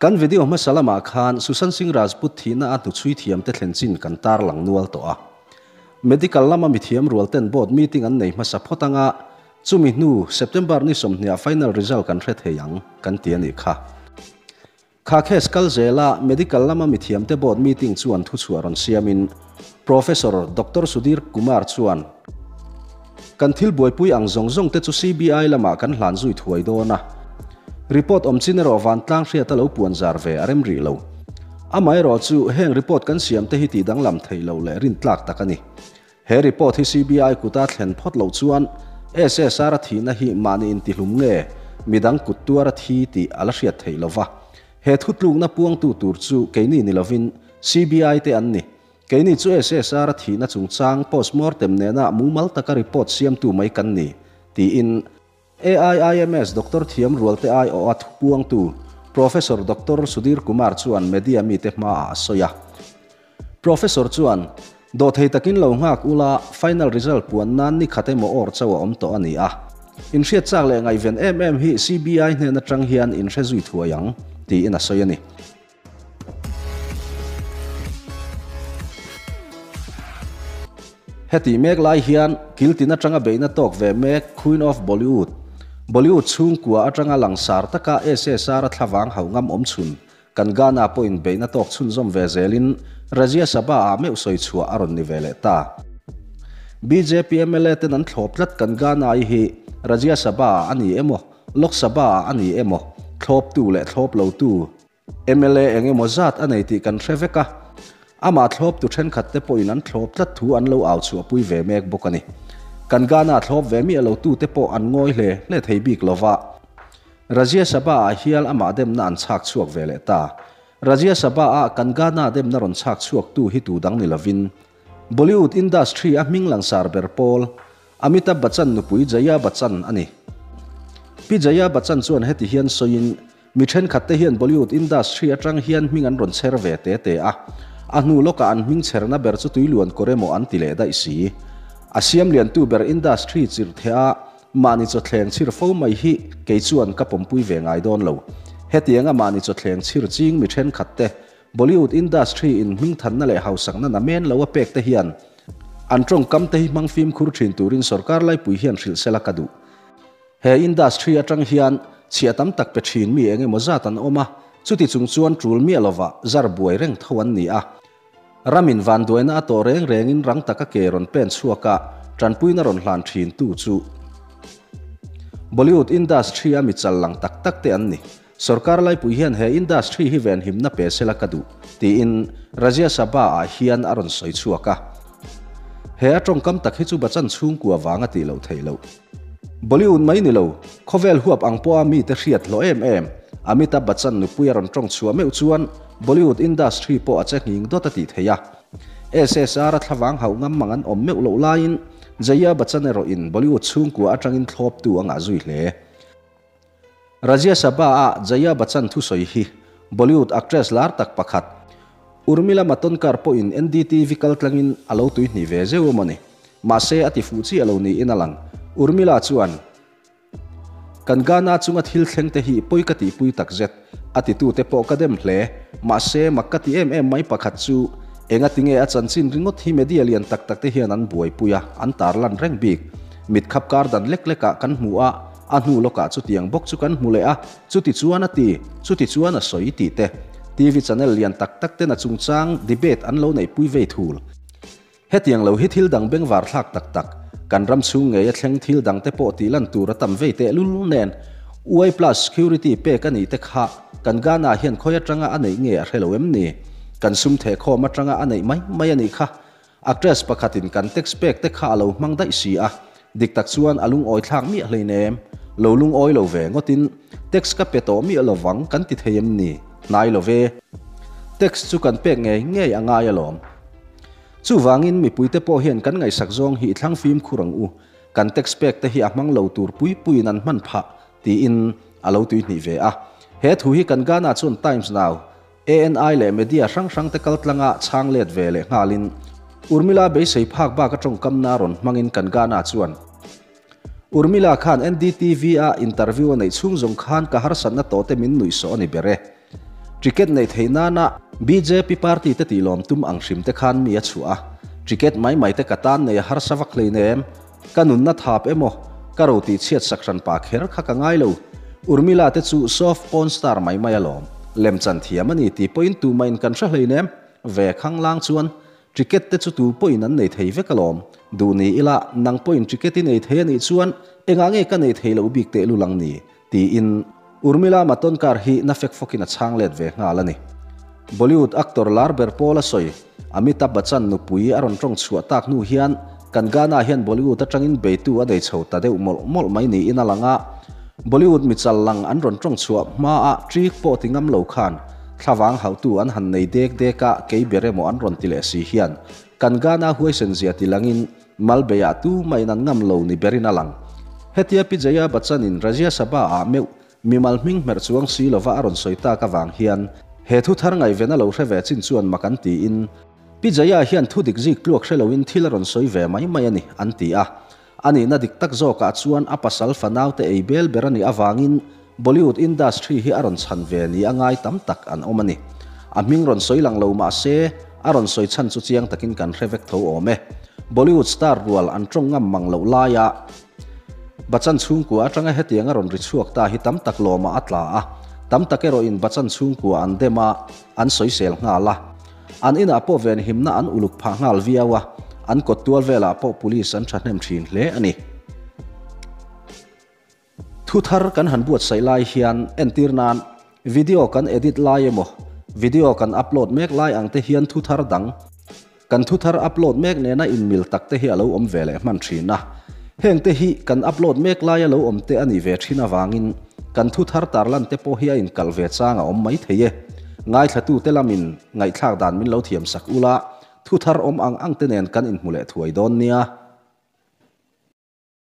Kan video hmasa lamah khan Sushant Singh Rajput thihna a hnuchhui thiamte thlen chin kan tarlang nual tawh a. Medical lama mithiam rual ten board meeting an nei hmasa phawt anga chumi hnu September ni sawmhniah final result kan hre thei ang kan ti a nih kha. Kha case kal zela medical lama mithiamte board meeting chuan thuchhuah rawn siamin Professor Doctor Sudhir Kumar chuan Kan thil buaipui ang zawng zawng te chu CBI lamah kan hlan zui thuai dawn a, report awm chin erawh vantlang hriata lo puan zar ve a rem rih lo. Amaherawh chu heng report kan siam te hi tih danglam theih loh leh rintlak tak a ni. He report hi CBI kuta thlen phawt loh chuan SSR a thihna hi mahni intihlum nge midang kut tuar a thi tih a la hriat theih lo va. He thutlukna puangtu tur chu keini ni lovin CBI te an ni. Keini chu SSR a thihna chungchang postmortem nena mumal taka report siamtu mai kan ni, tiin AIIMS Doctor thiam rualte aiawha thupuangtu Professor Doctor Sudhir Kumar chuan media mite hmaah a sawi a. Professor chuan, Dawhthei takin lo nghak ula, final result puan nan ni khat emaw awr chauh a awm tawh a ni a. Inhriat chak leh ngaihven em em hi CBI hnen atang hian inhre zui thuai ang, tiin a sawi a ni. Heti mek lai hian kiltin atanga beihna tawk ve mek Queen of Bollywood, Bollywood chhungkua atanga langsar taka SSR a thlavang hauh ngam awm chhun kan Ghana pawhin beihna tawk chhunzawm ve zelin Rajya Sabha ah meuh sawi chhuah a rawn ni ve leh ta. Bjp mla ten an thlawp tlat kan Ghana i hi Rajya Sabha ah a ni emaw Lok Sabha ah a ni emaw thlawptu leh thlawp lotu Mla eng emaw zat a nei tih kan hre vek a, amah thlawptu thenkhat te pawhin an thlawp tlat thu an lo au chhuahpui ve mek bawk a ni. Kan Ghana thlawp ve miah lo tute pawh an ngawi hle hle thei bik lo va. Rajya Sabha ah hial amah demna an chhak chhuak ve leh ta. Rajya Sabha ah kan Ghana demna rawn chhak chhuaktu hi tu dang ni lovin Bollywood industry a hming langsar ber pawl Amitabh Bachchan nupui Jaya Bachchan a ni. Pi Jaya Bachchan chuan heti hian sawiin Mi thenkhat te hian Bollywood industry atang hian hming an rawn chher ve te te a, a hnu lawkah an hming chherna ber chu tuiluan kawr emaw an ti leh daih si. A siam liantu ber industry chirh theh a, mahni chawthleng chhir fo mai hi kei chuan ka pawmpui ve ngai dawn lo. Hetianga mahni chawthleng chhir ching mi thenkhat te Bollywood industry in hmingthanna leh hausakna namen lo a pek te hian an tawngkam te hi hmang fimkhur thin turin sorkar laipui hian hrilh sela ka duh. He industry atang hian chhia tam tak pe thin mi eng emaw zat an awm a, chuti chung chuan tul miah lova zar buai reng tho an ni a. Ramin vanduaina a tawh reng rengin rang taka ke rawn pen chhuak a, tanpuina rawn hlan thin tu chu Bollywood industry a mi chal lang tak tak te an ni. Sorkar laipui hian he industry hi venhimna pe sela ka duh, tiin Rajya Sabha ah hian a rawn sawi chhuak a. He a tawngkam tak hi chu Bachchan chhungkua vang a tih loh theih loh. Bollywood mai ni lo, khawvel huap ang pawha mite hriat hlawh em em, Amitabh Bachchan nupui a rawn tawng chhuah meuh chuan Bollywood industry pawh a che nghing dawt a tih theih a. SSR a thlavang hauh ngam mang an awm meuh loh laiin Jaya Bachchan erawhin Bollywood chhungkua atangin thlawptu a ngah zui hle. Rajya Sabha a Jaya Bachchan thusawi hi Bollywood actress lar tak pakhat Urmila Matondkar pawhin NDTV kaltlangin a lo tuihnih ve zeuh emaw ni. Mahse a ti fuh chiah lo niin a lang. Urmila chuan, Kan Ghana chunga thil thleng te hi pawi ka tihpui takzet, a titute pawh ka dem hle. Mahse mak ka ti em em mai pakhat chu enga tinge a chanchin ringawt hi media lian tak tak te hian an buaipui a, an tarlan reng bik. Mit khap kar dan lek lekah kan hmu a, a hnu lawkah chutiang bawk chu kan hmu leh a, Chuti chuan a ti, chuti chuan a sawi tih te, TV channel lian tak tak ten a chungchang debate an lo neihpui vei thul. Hetiang lo hi thil dang bengvar thlak tak tak, kan ram chhung ngei a thleng thil dang te pawh tih lan tur a tam vei teh lul nen, Uai plus security pek a nih te kha kan Ghana hian khawi atanga a neih nge a hre lo em ni? Kan sum thehkhawm atanga a neih mai mai a nih kha. Actress pakhatin kan text pek te kha a lo hmang daih si a, dik tak chuan a lungawi thlak miah hleinem. Lo lungawi lo ve ngawtin text ka pe tawh miah lovang kan ti thei em ni? Hnai lo ve. Text chu kan pek ngei ngei a ngai alawm. Chuvangin mipuite pawh hian kan ngaihsak zawng hi i thlang fimkhur ang u. Kan text pek te hi a hmang lo tur pui puiin an hman phah tiin a lo tuihnih ve a. He thu hi kan Ghana chuan Times Now ANI leh media hrang hrang te kal tlanga chhang let ve leh nghalin Urmila beisei phak bak a tawngkamna rawn hmangin kan Ghana chuan Urmila khan NDTV a interview a neih chhung zawng khan ka harsatna tawh te min nuih sawh a ni ber e. Ticket neih theih nana bjp party te tih lawm tum ang hrim te khan mi a chhuah a, ticket mai mai te ka tan nei a harsa vak hleinem, ka nunna thap emaw ka ro tih chhiat sak hran pa kher kha ka ngai lo. Urmila te chu soft porn star mai mai alawm, lemchan thiam a ni tih pawhin tumahin kan hre hleinem, ve khanglang chuan Ticket te chu tu pawhin an nei thei vek alawm. Duh ni ila, nang pawhin ticket i nei thei a nih chuan engah nge ka nei thei loh bik tehlul ang ni? tiin Urmila Matondkar hi na fek fawkin a chhang let ve nghal a ni. Bollywood actor lar ber pawl a sawi, Amitabh Bachchan nupui a rawn tawng chhuah tak hnu hian kan Ghana hian Bollywood atangin beitu a nei chho ta deuh mawlh mawlh mai niin a lang a. Bollywood michal lang an rawn tawng chhuah hmaah ṭik pawh ti ngam lo khan Thlavang hauhtu an han nei dek dek a, kei ber emaw an rawn ti leh si hian kan Ghana huaisen zia ti langin Malbei-ah tumahin an ngam lo ni berin a lang. Hetia Pi Jaya Bachchan-in Rajya Sabha-ah meuh mimal hming hmerh chuang si lova a rawn sawi tak avang hian he thu thar ngaihven a lo hre ve chin chuan mak an tiin Pi Jaya hian thu dik zik tluak hre loin thil a rawn sawi ve mai mai a ni an ti a. A nihna dik tak zawkah chuan a pasal fanaute ei bel ber a nih avangin Bollywood industry hi a rawn chhan ve ni a ngai tam tak an awm a ni. A hming rawn sawi lang lo mah se, a rawn sawi chhan chu chiang takin kan hre vek tho awm e. Bollywood star rual an tawng ngam mang loh laia Bachchan chhungkua atanga hetiang a rawn ri chhuak ta hi tam tak lawmah a tla a, tam tak erawhin Bachchan chhungkua an dem a, an sawisel nghal a. An inah pawh venhimna an uluk phah nghal viau a, an kawt tual velah pawh police an thahnem thin hle a ni. Thu thar kan han buatsaih lai hian entir nan video kan edit lai emaw video kan upload mek lai ang te hian thu thar dang kan thu thar upload mek nena inmil tak te hi a lo awm ve leh hman thin a. Heng te hi kan upload mek laia lo awm te a nih ve thin avangin kan thu thar tarlan te pawh hi a inkalh ve chang a awm mai thei e. Ngaithlatute lamin ngaihthlak dan min lo thiam sak ula, thu thar awm ang ang te nen kan inhmu leh thuai dawn nia.